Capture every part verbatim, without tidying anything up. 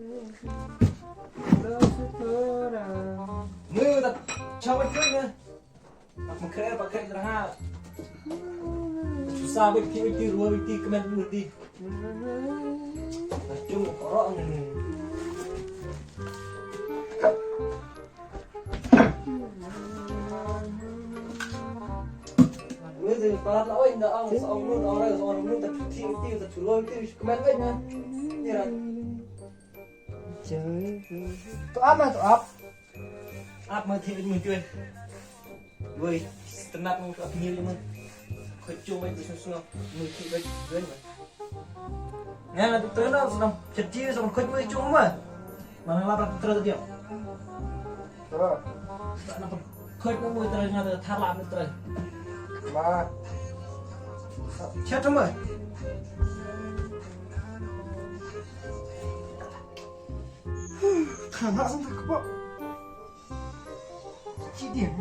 Mui ta chawa kena. Ak mukher pa kher raha. Susah beti beti ruwa beti kemen beti. Acung korok ni. Mui tu palat la oi nda ong sa ong nun ong rai sa ong nun ta beti beti ta ruwa beti kemen beti na. Ni ran. To ap ma to ap. Ap ma thik ma juai. Woi, tenat ma ap ngil ma. Kocong ma tu sung-sung. Ma thik ma juai ma. Nga na tu tenat senang. Jadi senang kocong ma. Mana lapar tu terus dia. Terus. Kocong ma terus nga tu tharap ma terus. Ma. Chat ma. Kha nga sngewthuh kpoh. Chi dieng.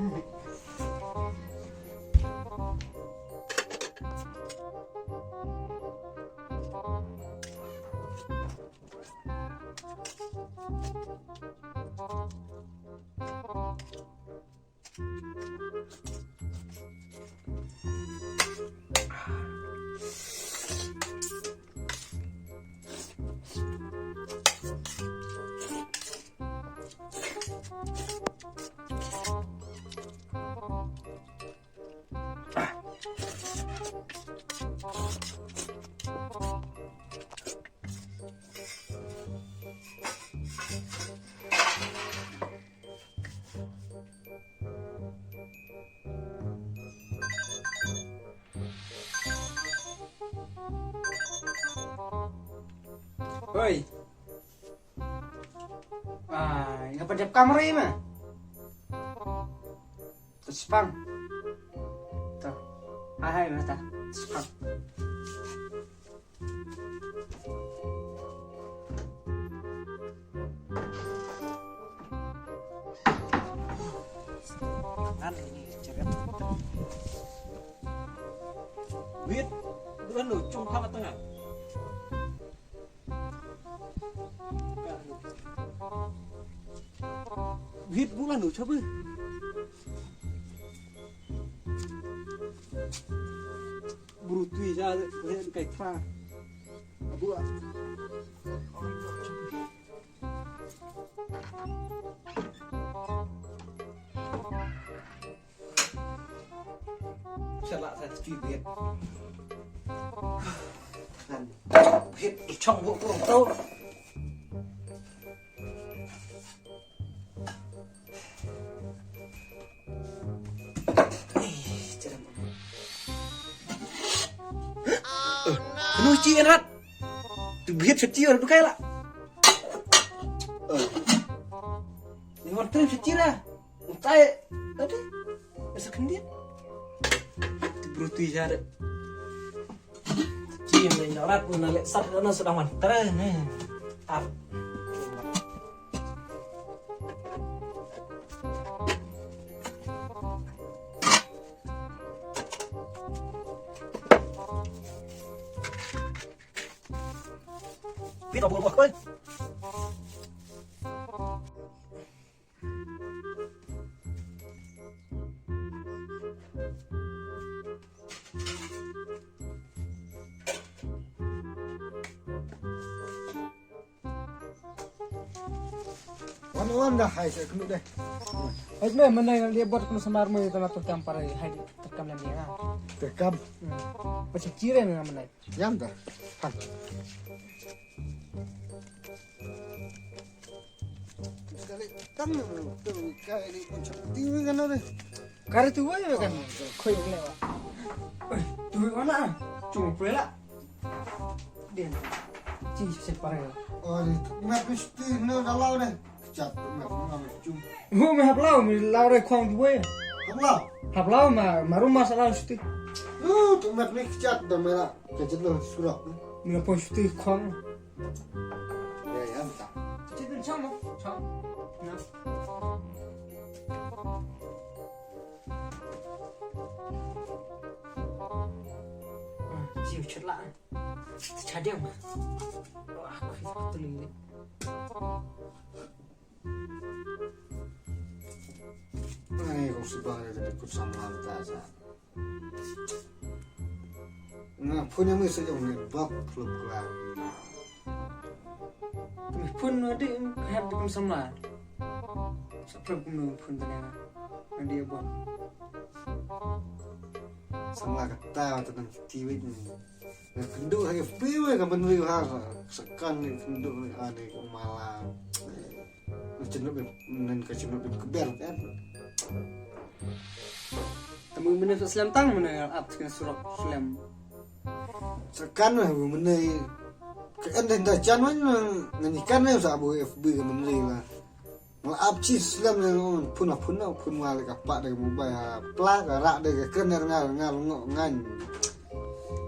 Hoi. Ai, ngapa dep kamera ma? Tespang. Tuh. Hai, hai, mata. Tespang. An ni ceret. Wit, bulan lo, cungkal tengah. Wit, bulan lo, coba. Bru tui ja le kai thra. Abu ah. Shala sa tui biet. Kan biet i chong bu tu tu. Anu chi en rat. Tu biet seti or tu kai la. Ni wan tu seti la. Utai. Ati. Asa kendit. Tu bru tu jar. Chi men rat na le sat na sedang wan. Tara ne. Ap. Pit abu abu koi. Wan wan da hai sa kenu deh. Hai me mana yang dia buat kenu samar mu itu na tu kampar hai di terkam dan dia. Terkam. Pasi cire ni mana. Yang dah. Hai. Sekali tang tu kai ni pun cakap tinggi kan ada. Kari tu wai kan. Koi ni wa. Tu mana? Cuma pula. Din. Ci se pare. Oh, ni. Mat mesti no dalau deh. Kecap mat no mesti. Mu me hap lau, me lau re khong tu wai. Hap lau. Hap lau ma, marum masalah mesti. Lu tu mat ni kecap dah mela. Kecap lo surok. Me pun mesti khong. Ya, ya, minta. Ci tu chang mo, chang. Na. Ci u chut la. Chadiang ma. Wah, aku itu tu ni. Suba re de kut samla ta sa. Nga phone ïa me sa jong ne bok klop kla. Te me phone ma de em hap de kum samla. Sa prem kum no phone ta ne nga. Nga de bok. Samla kata ta nang ti wei ne. Nga kynduh ha F B wei ka bynriew ha sa kan ne kynduh ha ne ka mala. Nga kynduh bin nan ka kynduh bin kber kan. Te mynne sa slem tang mynne ap skin surok slem. Sa kan ne mynne ka en da jan wan nga ni kan ne sa abu F B ka bynriew la. Nga ap chi slem ne phun la phun la phun ma le ka pa de mobile ha pla ka rak de ka kren ne ngal ngal ngo ngan.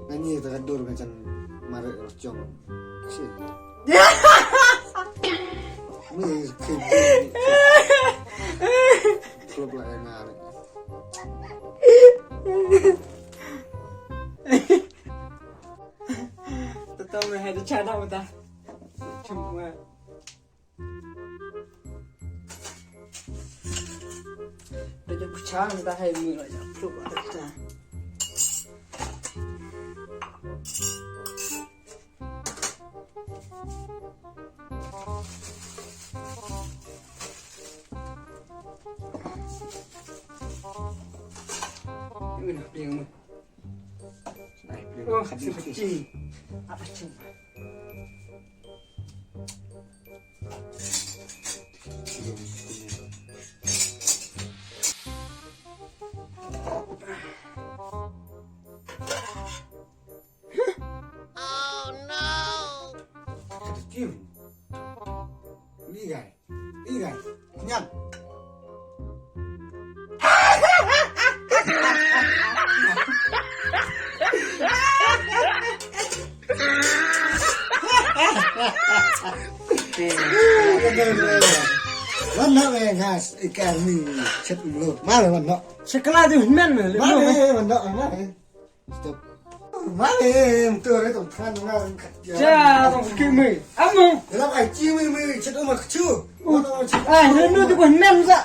Ngan ni ta ka dur ngan chan mare ro chong. Chi. Mi ke klop la ngal. Tetap me hadu chana mata. Cuma. Dah jauh pecah, dah hai mi lah jauh. Cuba dah pecah. Ini dah pening. Oh, apa cing? Apa cing? Kata tim. Ni gai. Ni gai. Nyam. Wan nok eh ngas ikan ni chet mulut. Mari wan nok. Sekolah tu men me. Mari wan nok mari. Stop. Mari tu re tu than ngar. Ja tong ke me. Amo. Lam ai chi me me chet um ak chu. Ai no no tu ko men sa.